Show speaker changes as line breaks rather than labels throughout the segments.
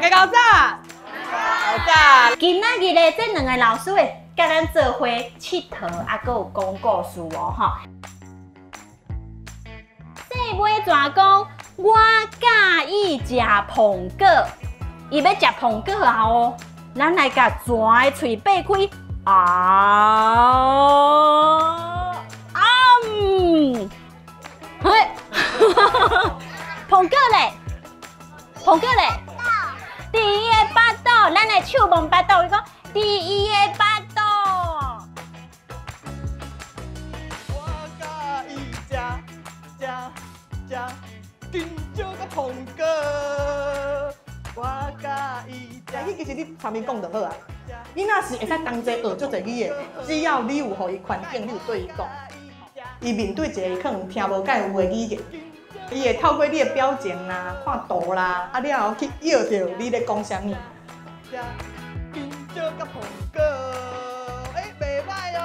家𠢕早，早。
今仔日咧，這兩个老師會佮咱做伙𨑨迌，啊，閣有講故事哦，吼。細尾蛇講，我佮意食蘋果，伊欲食蘋果啊哦。咱來共蛇的喙擘開，啊啊嗯，嘿，蘋果咧，蘋果咧，佇伊的腹肚，咱來手摸腹肚，伊講佇伊的腹肚。
我佮意食食食香蕉佮蘋果，我佮意食。
你其實你參伊講就好啊。你若是會使同齊學足濟語言，只要你有予伊環境，你有對伊講，伊面對一个可能聽無蓋有的語言，伊會透過你的表情啦、看圖啦，啊了後去臆著你咧講啥物。
食香蕉佮蘋果，欸，袂䆀哦。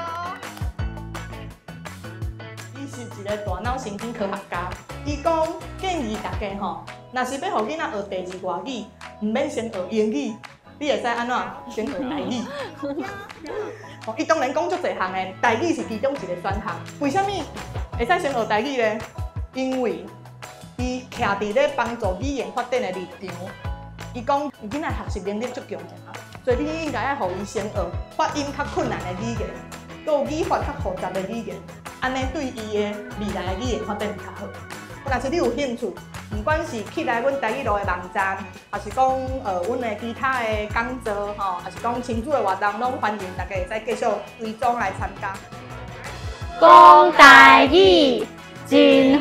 伊是一个大腦神經科學家，伊講建議大家吼，若是欲予囡仔學第二外語，毋免先學英語，你會使按怎先學台語。哦，伊當然講足濟項的，台語是其中一個選項。為啥物會使先學台語咧？因為伊徛佇咧幫助語言發展的立場，伊講囡仔學習能力足強者，所以你應該愛予伊先學發音較困難的語言，閣有語法較複雜的語言，按呢對伊的未來的語言發展較好。若是你有興趣，毋管是去來阮台語路的網站，抑是講阮的其他的講座吼，抑是講親子的活動，攏歡迎大家會使繼續追蹤來參加。
講台語真歡